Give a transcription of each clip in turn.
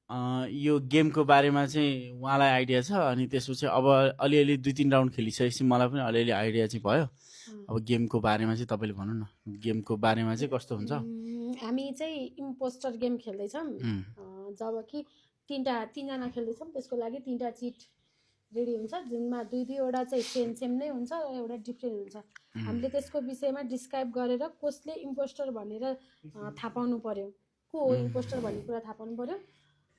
यो गेमको बारेमा चाहिँ उहाँलाई आइडिया छ अनि त्यसपछि अब अलिअलि 2-3 राउन्ड खेलिसकेपछि मलाई पनि अलिअलि आइडिया चाहिँ भयो। अब गेमको बारेमा चाहिँ तपाईँले भन्नु न, गेमको बारेमा चाहिँ कस्तो हुन्छ? हामी चाहिँ इम्पोस्टर गेम खेल्दैछौँ। जब कि तीनजना खेल्दैछौँ, त्यसको लागि 3टा चिट रेडी हुन्छ, जुनमा 2-2वटा चाहिँ सेम नै हुन्छ र एउटा डिफ्रेन्ट हुन्छ। हामीले त्यसको विषयमा डिस्क्राइब गरेर कसले इम्पोस्टर भनेर थाहा पाउनु पर्यो, को हो इम्पोस्टर भन्ने कुरा थाहा पाउनु पर्यो।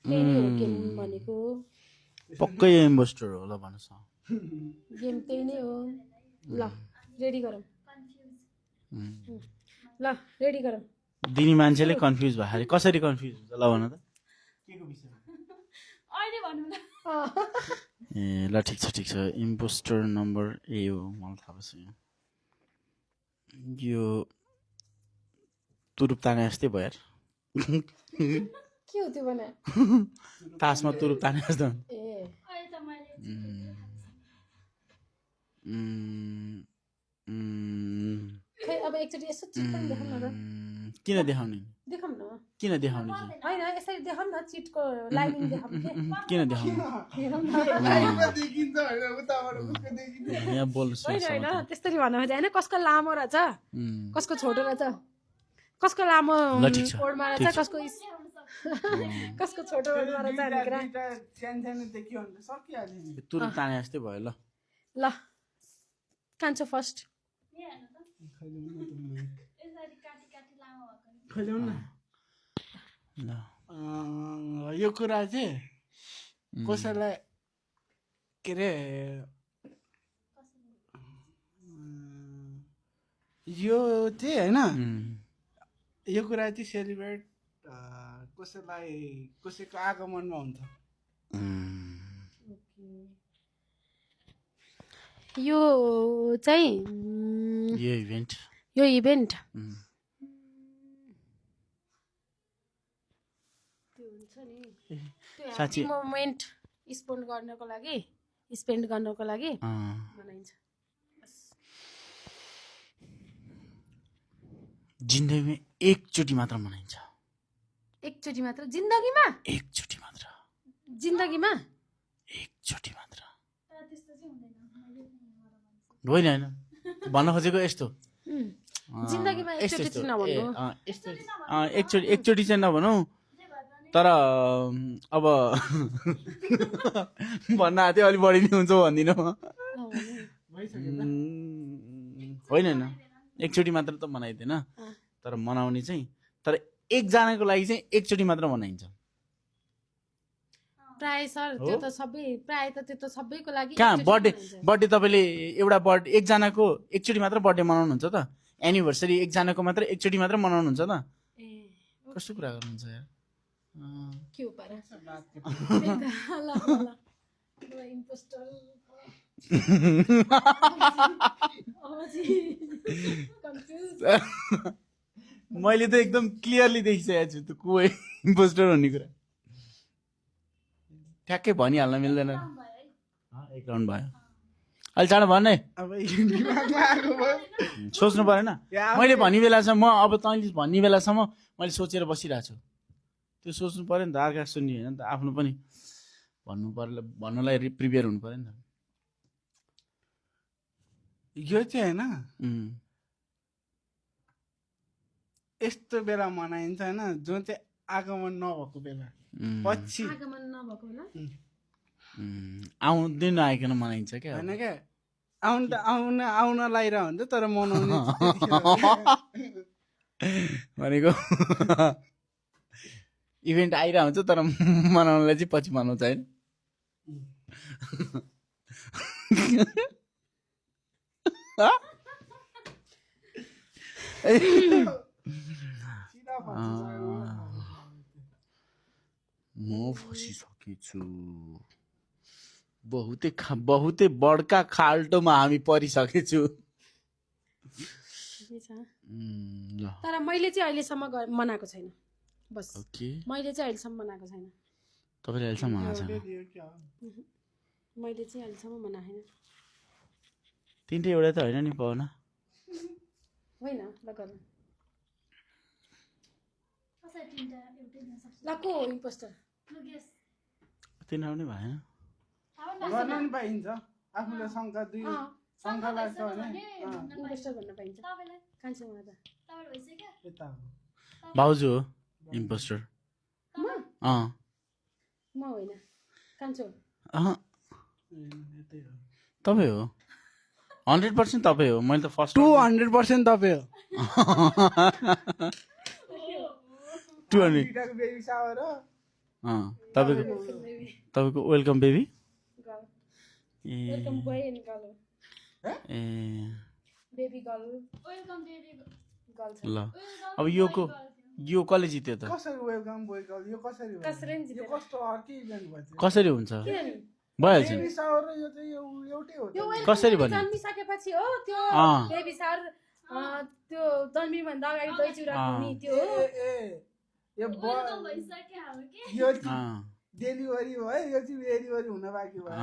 त्यही नै हो गेम भनेको। पक्कै इम्पोस्टर हो ल भन्नुहोस् न। गेम त्यही नै हो। ल रेडी गरौँ। ल रेडी गरौँ। दिनी मान्छेले कन्फ्युज भयो। कसरी कन्फ्युज हुन्छ ल भन त? केको विषयमा? अहिले भन्नु न। ए ल ठिक छ। इम्पोस्टर नम्बर ए हो, मलाई थाहा छ। यो तुरुप ताने जस्तै भयो यार। के हो त्यो भने? तासमा तुरुप ताने जस्तो। ए खै अब एकचोटि यसो चिट पनि देखाउँ न त। किन देखाउने? देखाउँ न। किन देखाउने चाहिँ? हैन यसरी देखाउँ न, चिटको लाइनिङ देखाउँ के? किन देखाउने? हेरौँ न। यहाँ बोल्नु हैन त्यसरी भन्न खोजे हैन। कसको लामो रहेछ, कसको छोटो रहेछ, कसको लामो ओडमा रहेछ, कसको छोटो ओडमा रहेछ भन्ने कुरा। तुरुप ताने जस्तै भयो। ल कान्छो फर्स्ट। यो कुरा चाहिँ कसैलाई के अरे यो चाहिँ होइन, यो कुरा चाहिँ सेलिब्रेट कसैको आगमनमा हुन्छ। यो चाहिँ यो इभेन्ट साँच्चै मोमेन्ट स्पेन्ड गर्नको लागि मनाइन्छ। जिन्दगीमा एकचोटि मात्र मनाइन्छ। एकचोटि मात्र जिन्दगीमा? एकचोटि मात्र जिन्दगीमा एकचोटि मात्र होइन भन्न खोजेको यस्तो। जिन्दगीमा एकचोटि चाहिँ नभन्नु। एकचोटि चाहिँ नभनौँ, तर अब भन्न आँट्यो अलिक बढी नै हुन्छ भनिदिनु। होइन एकचोटि मात्र त मनाइँदैन, तर मनाउने चाहिँ, तर एकजनाको लागि चाहिँ एकचोटि मात्र मनाइन्छ। प्राय सर त्यो त सबैको लागि। कहाँ बर्थडे तपाईँले एउटा बर्थडे एकजनाको एकचोटि मात्र बर्थडे मनाउनुहुन्छ त? एनिभर्सरी एकजनाको मात्र एकचोटि मात्र मनाउनुहुन्छ त? कस्तो कुरा गर्नुहुन्छ यार? के हो पारा? मैले त एकदम क्लियरली देखिसकेको छु त को इम्पोस्टर भन्ने कुरा। ठ्याक्कै भनिहाल्न मिल्दैन। एक राउन्ड भयो। अहिले चाँडो भन्ने सोच्नु परेन? मैले भन्ने बेलासम्म, अब तैँले भन्ने बेलासम्म मैले सोचेर बसिरहेको छु। त्यो सोच्नु पऱ्यो नि त, अर्का सुन्ने होइन नि त, आफ्नो पनि भन्नुलाई प्रिपेयर हुनु पऱ्यो नि त। यो चाहिँ होइन यस्तो बेला मनाइन्छ होइन, जुन चाहिँ आगमन नभएको बेला, पछि आगमन नभएको बेला आउँदै नआइकन मनाइन्छ क्या। होइन क्या, आउन लागिरहेको हुन्छ तर मनाउने भनेको इभेन्ट आइरहेको हुन्छ तर मनाउनलाई चाहिँ पछि मनाउँछ होइन। म फसिसकेछु। बहुतै बड्का खाल्टोमा हामी परिसकेछु। तर मैले चाहिँ अहिलेसम्म मनाएको छैन। बस मैले चाहिँ अहिलेसम्म मनाएको छैन। तपाईँले अहिलेसम्म मनाएको छैन? मैले चाहिँ अहिलेसम्म मनाएको छैन। तिनटै एउटा त होइन नि पाउन? होइन ल गर्नु। ल को हो इम्पोस्टर? तिनीहरू नै भएन गर्न नि पाइन्छ आफूले शङ्का शङ्का लाग्छ भने इम्पोस्टर भन्न पाइन्छ कान्छोमा त यता हो भाउजू हो इम्पोस्टर अँ म होइन कान्छो अँ यतै हो तपाईँ हो 100% तपाईँ हो मैले त फर्स्ट 200% तपाईँ हो 200 दुईटाको बेबी सावर हो तपाईँको welcome baby girl A welcome boy and girl A baby girl welcome baby girl ल अब यो कसले जित्यो त कसरी वेलकम बोय गर्ल यो कसरी हो कसरी नि यो जित्यो कस्तो अर्कै इभेन्ट भयो कसरी हुन्छ किनभने भइहाल्छ नि बेबी सावर र यो चाहिँ एउटै हो यो त। कसरी भन्नु? जन्मिसकेपछि हो त्यो अँ। बेबी सार त्यो जन्मिनुभन्दा अगाडि दही चिउरा खुवाउने त्यो हो यो यो अँ। डेलिभरी भयो यो चाहिँ डेलिभरी हुन बाँकी भयो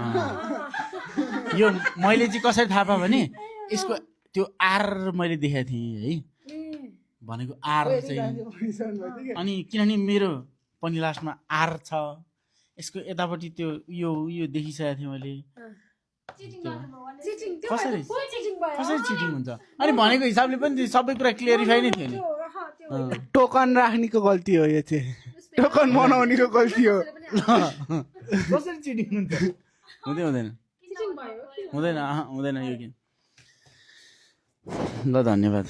यो मैले चाहिँ कसरी थाहा पाएँ भने यसको त्यो आर मैले देखाएको थिएँ है भनेको आर चाहिँ अनि किनभने मेरो पनि लास्टमा आर छ यसको यतापट्टि त्यो यो देखिसकेको थिएँ मैले चिटिङ त्यो कसरी? चिटिङ भयो कसरी चिटिङ हुन्छ अनि भनेको हिसाबले पनि सबै कुरा क्लियरिफाई नै थियो नि टोकन राख्नेको गल्ती हो यो चाहिँ टोकन बनाउनेको गल्ती हो कसरी चिटिङ हुन्छ हुँदैन चिटिङ भयो हुँदैन यो गेम ल धन्यवाद